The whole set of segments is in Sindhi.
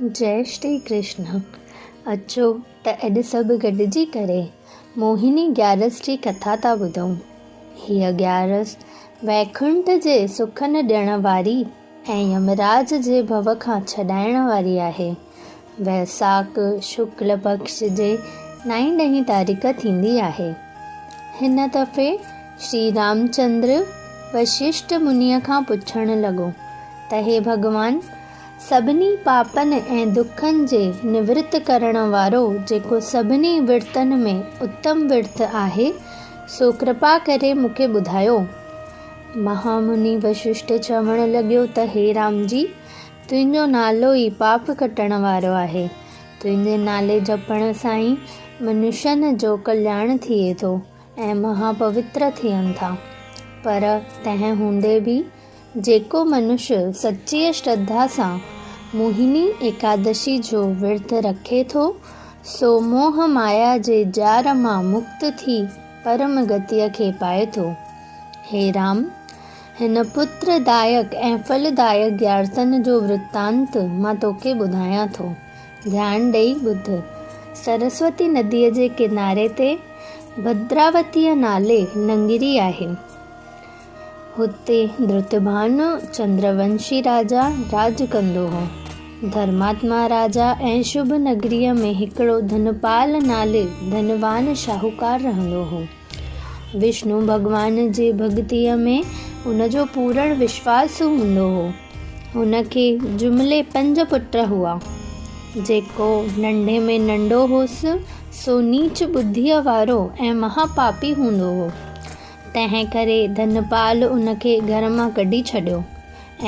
جئي شري ڪرشن. اچو ته اڄ سڀ گڏجي ڪري موهني گيارس جي ڪٿا ٿا ٻڌون. هيء گيارس ويڪنٺ جي سکن ڏيڻ واري ۽ يمراج جي ڀؤ کان ڇڏائڻ واري آهي. ويساک شڪل پڪش جي نائين ڏهين تاريخ ٿيندي آهي. هن دفعي شري رامچندر وششٺ منيء کان پڇڻ لڳو ته هي ڀڳوان! سڀني پاپن ۽ دکن جي نورت ڪرڻ وارو جيڪو سڀني ورتن ۾ اتم ورت آهي، سو ڪرپا ڪري مون کي ٻڌايو. مهامني وششٺ چوڻ لڳيو ته هي رامجي! تنهنجو نالو ئي پاپ ڪٽڻ وارو آهي. تنهنجي نالي جپڻ سان ئي منشين جو ڪلياڻ ٿئي ٿو ۽ مها پوتر ٿين ٿا. پر تنهن هوندي به جيڪو منش سچيء شرڌا سان موهني ايڪادشي جو ورت رکي ٿو، سو موهه مايا جي ڄار مان مڪت ٿي پرم گتيء کي پائي ٿو. هي رام! هن پتر دائڪ ۽ ڦل دائڪ گيارسن جو ورتانت مان توکي ٻڌايان ٿو. ڌيان ڏيئي ٻڌ. سرسوتي نديء جي ڪناري تي ڀدراوتيء نالي ننگري آهي. هتي ڌرتڀانو چندرونشي راجا راڄ ڪندو هو. ڌرماتما راجا ۽ شڀ نگريء ۾ هڪڙو ڌنپال نالي ڌنوان شاهوڪار رهندو هو. وشنو ڀڳوان جي ڀڳتيء ۾ هن جو پورڻ وشواس هوندو هو. هن کي جملي پنج پٽ هئا. جيڪو ننڍي ۾ ننڍو هوس، سو نيچ ٻڌيء وارو ۽ مهاپاپي هوندو هو. تنهن ڪري ڌنپال ان کي گهر مان ڪڍي ڇڏيو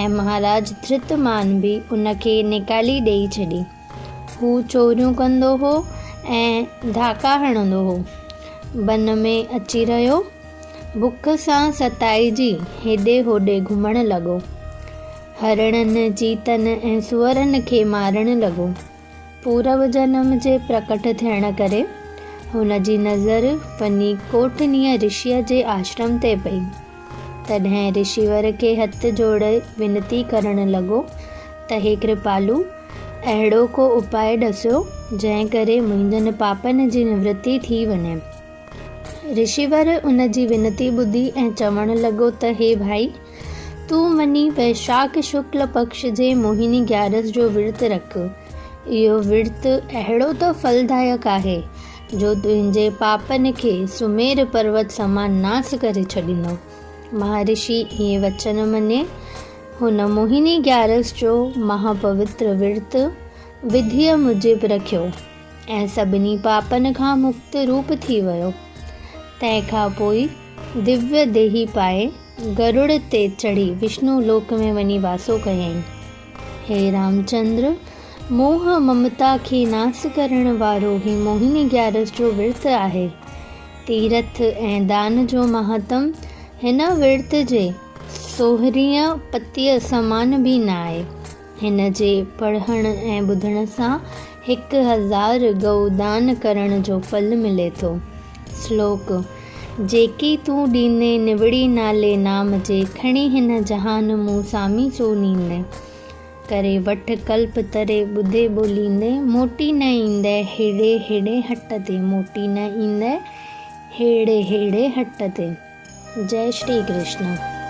۽ مهاراج ڌرتمان به ان کي نيڪالي ڏيئي ڇڏي. هو چوريون ڪندو هو ۽ ڌاڪا هڻندو هو. بن ۾ اچي رهيو. بک سان ستائجي هيڏي هوڏي گهمڻ لڳو. هرڻن، چيتن ۽ سوئرن کي مارڻ لڳو. پورو جنم جي پرڪٽ ٿيڻ ڪري هن جي نظر وڃي ڪوٺنيه رشيء جي آشرم تي پئي. تڏهن رشيور کي هٿ جوڙي وينتي ڪرڻ لڳو ته هي ڪرپالو! اهڙو ڪو اپاء ڏسيو، جنهن ڪري منهنجن پاپن جي نورتي ٿي وڃي. رشيور ان جي وينتي ٻڌي ۽ چوڻ لڳو ته هي ڀائي! تون وڃي ويشاک شڪل پڪش جي موهني گيارس جو ورت رک. اهو ورت اهڙو ته ڦلدائڪ آهي، جو تنهنجي پاپن کي سمير پروت سمان ناس ڪري ڇڏيندو. مهارشي ائين وچن مڃي، هن موهني گيارس جو مها پوتر ورت وڌيء موجب رکيو ۽ سڀني پاپن کان مڪت روپ ٿي ويو. تنهن کان پوء دويه ديهي پائي، گرڙ تي چڙهي وشنو لوڪ ۾ وڃي واسو ڪيائين. هي رامچندر! موهه ممتا کي ناس ڪرڻ وارو هي موهني گيارس جو ورت آهي. تيرٿ ۽ دان جو مهاتم هن ورت جي سوهريء پتيء سمان به نه آهي. هن جي پڙهڻ ۽ ٻڌڻ سان 1000 گئو دان ڪرڻ جو ڦل ملي ٿو. سلوڪ، جيڪي تون ڏيندين نوڙي نالي نام جي، کڻي هن جهان مون سامي سو نيندين. ڪري وٺ ڪلپ تري ٻڌي ٻوليندين، موٽي نه ايندين هيڙي هيڙي هٽ تي، موٽي نه ايندين هيڙي هيڙي هٽ تي. جئي شري ڪرشن.